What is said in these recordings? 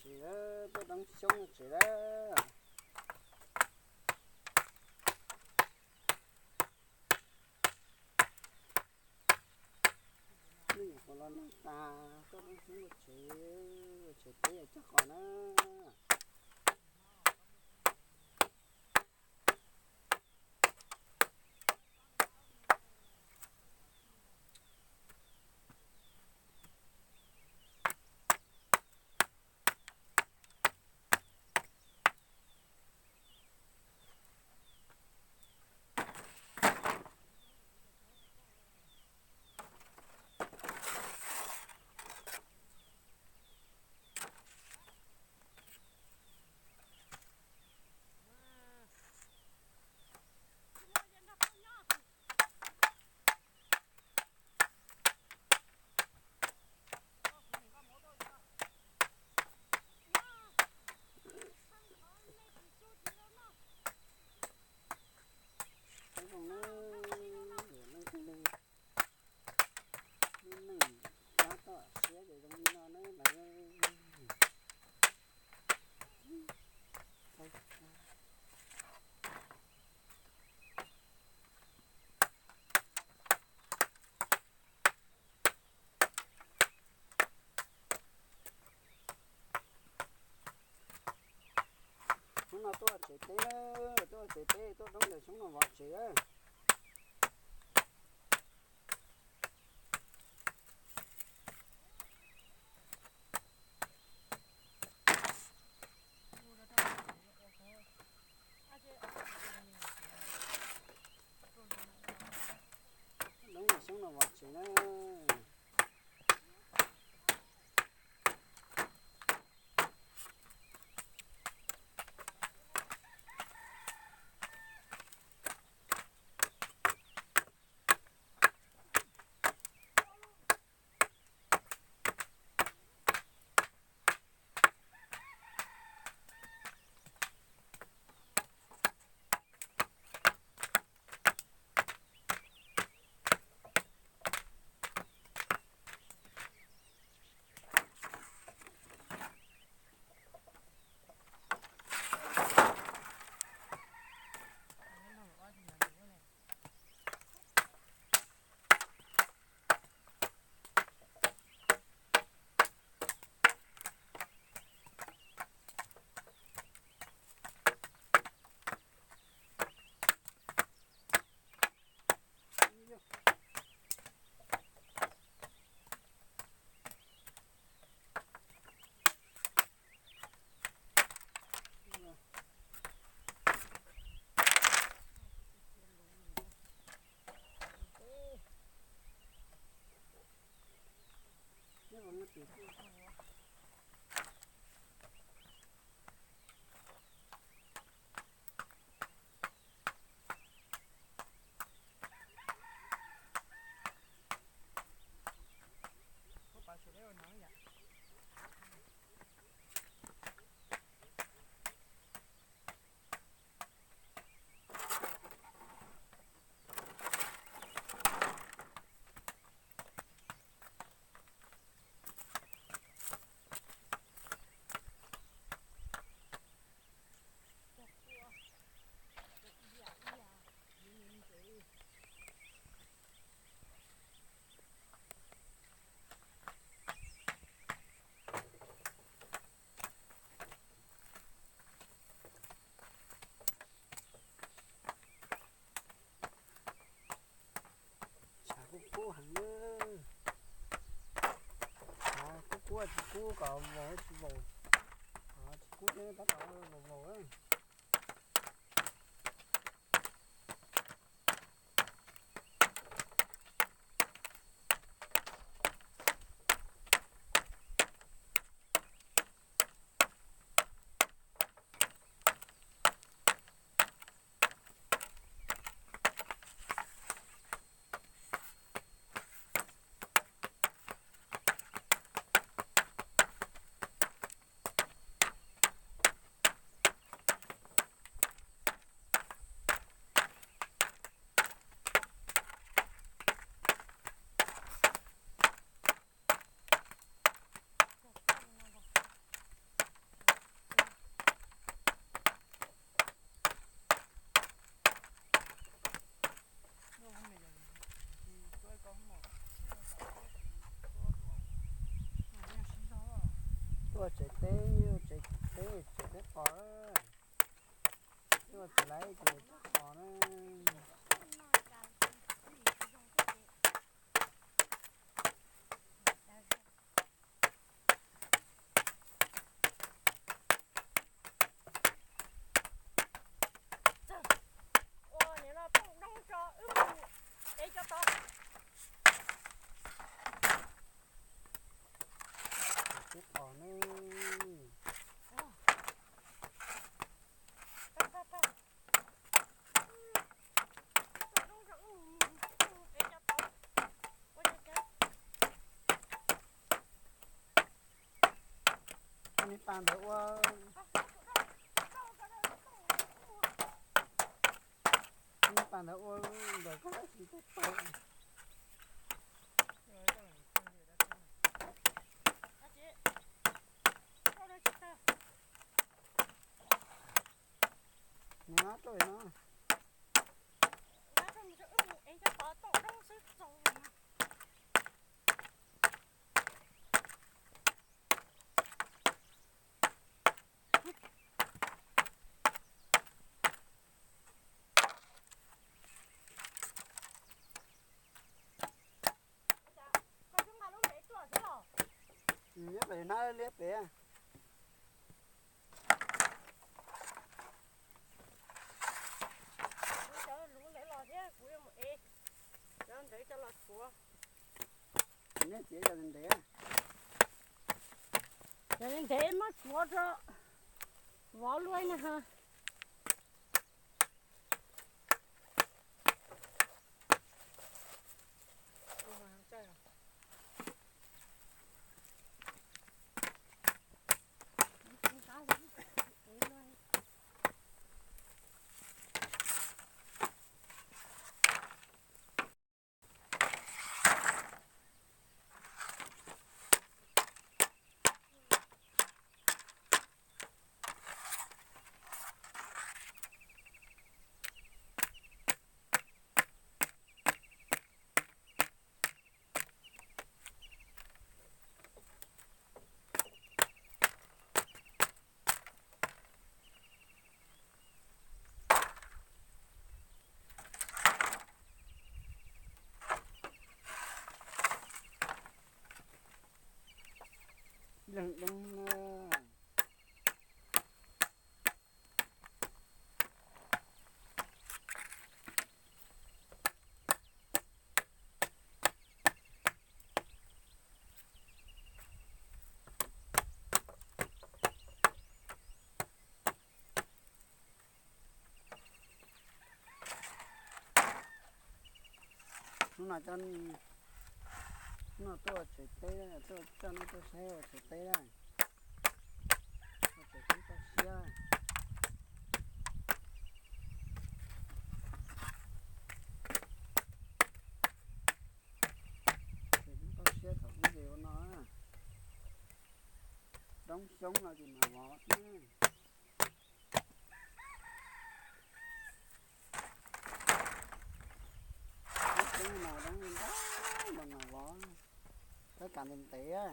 Tuaj doob xyoob tsev lawm. Nej nyuam qhuav los noj tas, tuaj doob xyoob ua tsev, ua tsev teb coj qos na. Lub neej tab tom siab ces zoo li no na lawm. Hnub no tuaj tsev teb, tuaj tsev teb, tuaj doob ntawm xyoob no vov tsev. Doob ntawm xyoob no vov tsev na. Tshav kub kub heev na. Tshav kub kub tsis kub kom vaus tsis vaus. Tsis kub thiab tab tom vaus vaus. Tsev teb, tsev teb, tsev teb qos, tsev teb qos na. Ua niam no poj doob tso wb mus ev cov tod. Tsev teb qos na. Neb pas ntawd ua, neb pas ntawd ua ntawm koj dab tsi tuaj tau. Neb rau no. Nyob pem hnab liab pem. Cov luv ntawd los thiab kuv yuav mus ev cov ntawd coj los tsuav. Neb txiav cov ntev, cov ntev muab tsuav rau vov luaj na ha. Leej doob na. Hnub no coj, hnub no tuaj ua tsev teb, tuaj coj nej tuaj saib ua tsev teb na. Ua tsev teb toj siab. Tsev teb toj siab thaum ub ces ua no, doob xyoob no ces mas vov thiab. Doob xyoob no doob ntau mas mas vov, tab kav ntev ntev.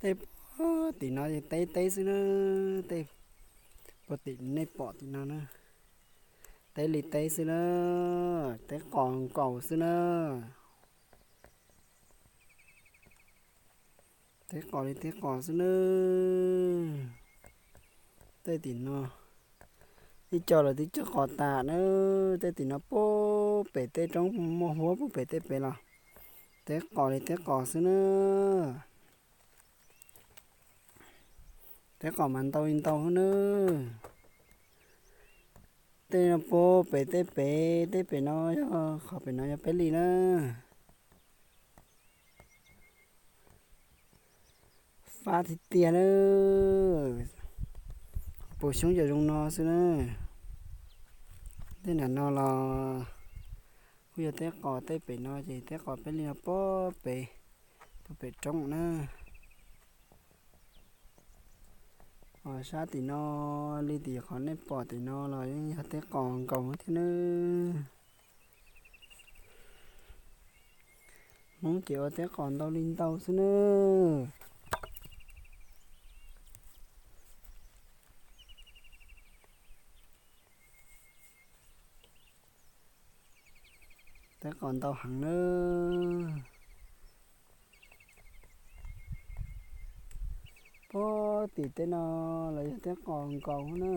Teb puag tim no ces teb teb xwb na, teb puag tim nej pom tim no na, teb li teb xwb na, teb qos nkaus xwb na, teb qos li teb qos xwb na. Tej tim no ib co los twb cog qos tas na, tej tim no puag pem tej roob muaj huab puag pem tej pem los teb qos li teb qos xwb na. Teb qos mas ntau li ntau na. Tej no puag pem tej pem, tej pem no yog qhov pem no yog peb li na. Fab tiag tiag na. Puas xyoob yog zoo no xwb na. Tej nram no los kuj yog teb qos, tej pem no ces teb qos peb li no puag pem, puag pem roob na. Sab tim no li tim qhov nej pom tim no los yeej yog teb qos nkaus thiab na. Hmoob ces ua teb qos ntau li ntau xwb na. Teb qos ntau heev na. Puag tim tej no los yog teb qos nkaus na.